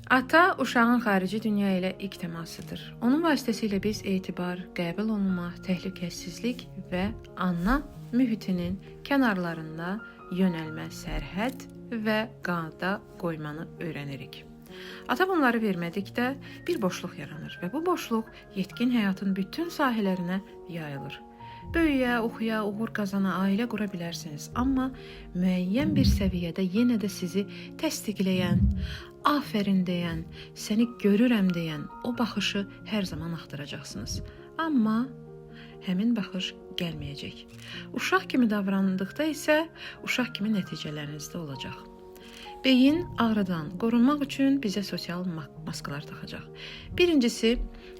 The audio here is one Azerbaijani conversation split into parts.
Ata uşağın xarici dünya ilə ilk təmasıdır. Onun vasitəsilə biz etibar, qəbul olunma, təhlükəsizlik və ana mühitinin kənarlarında yönəlmə, sərhəd və qayda qoymanı öyrənirik. Ata bunları vermədikdə bir boşluq yaranır və bu boşluq yetkin həyatın bütün sahələrinə yayılır. Böyüyə, oxuya, uğur qazana, ailə qura bilərsiniz, amma müəyyən bir səviyyədə yenə də sizi təsdiqləyən, afərin deyən, səni görürəm deyən o baxışı hər zaman axtaracaqsınız. Amma həmin baxış gəlməyəcək. Uşaq kimi davrandıqda isə uşaq kimi nəticələriniz də olacaq. Beyin ağrıdan qorunmaq üçün bizə sosial maskalar taxacaq. Birincisi,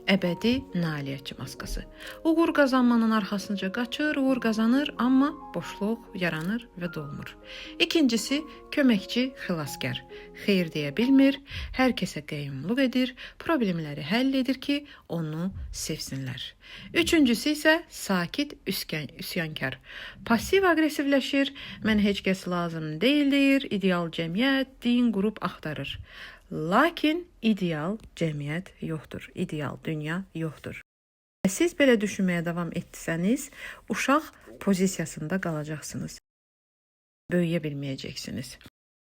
əbədi nailiyyətçi maskası. Uğur qazanmanın arxasınca qaçır, uğur qazanır, amma boşluq yaranır və dolmur. İkincisi, köməkçi xilaskar. Xeyir deyə bilmir, hər kəsə qəyyumluq edir, problemləri həll edir ki, onu sevsinlər. Üçüncüsü isə sakit üsyankar. Passiv aqressivləşir, mən heç kəs lazım deyil deyir, ideal cəmiyyət, din, qrup axtarır. Lakin ideal cəmiyyət yoxdur, ideal dünya yoxdur. Siz belə düşünməyə davam etsəniz, uşaq pozisiyasında qalacaqsınız. Böyüyə bilməyəcəksiniz.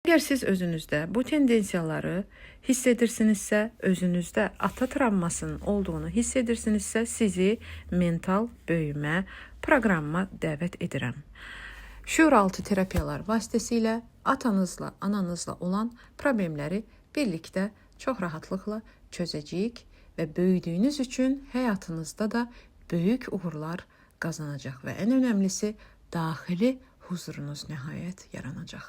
Əgər siz özünüzdə bu tendensiyaları hiss edirsinizsə, özünüzdə ata travmasının olduğunu hiss edirsinizsə, sizi mental böyümə proqramıma dəvət edirəm. Şüuraltı terapiyalar vasitəsilə atanızla, ananızla olan problemləri birlikdə çox rahatlıqla çözəcəyik və böyüdüyünüz üçün həyatınızda da böyük uğurlar qazanacaq və ən önəmlisi daxili huzurunuz nəhayət yaranacaq.